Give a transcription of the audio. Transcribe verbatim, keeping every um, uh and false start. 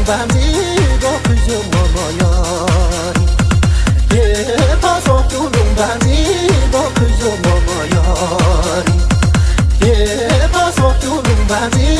བ་མི་རོ་ཁུ་ཞུ་མོ་མོ་ཡོ་རི། ཁྱེད་པ་སོགས་ཀྱུ་ལུང་བ་མི་རོ་ཁུ་ཞུ་མོ་མོ་ཡོ་རི། ཁྱེད་པ་སོགས་ཀྱུ་ལུང་བ་མི་